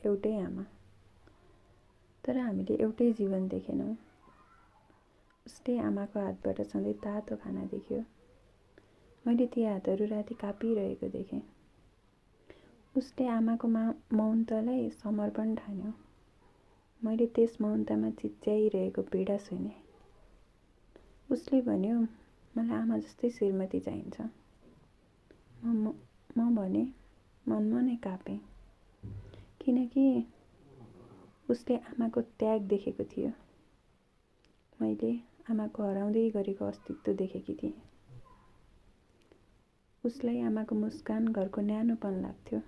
एउटै आमा, तर हामीले एउटै जीवन देखेनौँ। उसले आमाको हातबाट सधैँ तातो खाना देख्यो। मैले ती हातहरू राति काँपिरहेको देखेँ। उसले आमाको मौनतालाई समर्पण ठान्यो। मैले त्यस मौनतामा चिच्याइरहेको पीडा सुने। उसले भन्यो, मलाई आमा जस्तै श्रीमती चाहिन्छ। म भने मनमा नै कापेँ, किनकि उसले आमाको त्याग देखेको थियो। मैले आमाको हराउँदै गरेको अस्तित्व देखेकी थिएँ। उसलाई आमाको मुस्कान घरको न्यानोपन लाग्थ्यो।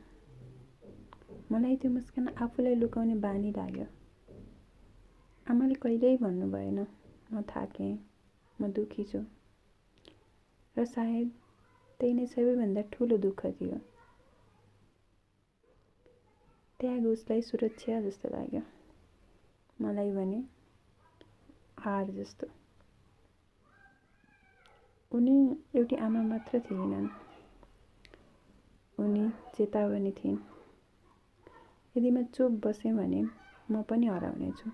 मलाई त्यो मुस्कान आफूलाई लुकाउने बानी लाग्यो। आमाले कहिल्यै भन्नु भएन, म थाकेँ, म दुखी छु। र सायद त्यही नै सबैभन्दा ठुलो दुःख थियो। त्याग उसलाई सुरक्षा जस्तो लाग्यो, मलाई भने हार जस्तो। उनी एउटी आमा मात्र थिएनन्, उनी चेतावनी थिइन्। यदि म चुप बसेँ भने म पनि हराउनेछु।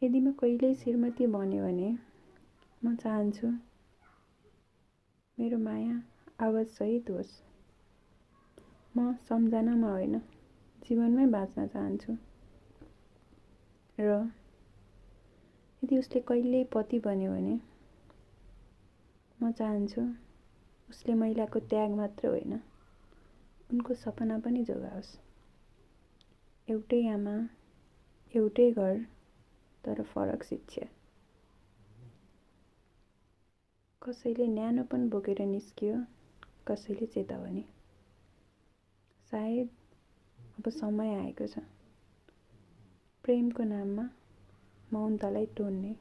यदि म कहिल्यै श्रीमती बने भने म चाहन्छु मेरो माया आवाज सहित होस्। म सम्झनामा होइन, जीवनमै बाँच्न चाहन्छु। र यदि उसले कहिल्यै पति बन्यो भने म चाहन्छु उसले महिलाको त्याग मात्र होइन, उनको सपना पनि जोगाओस्। एउटै आमा, एउटै घर, तर फरक शिक्षा। कसैले न्यानोपन बोकेर निस्कियो, कसैले चेतावनी। सायद अब समय आएको छ प्रेमको नाममा मौनतालाई टोन्ने।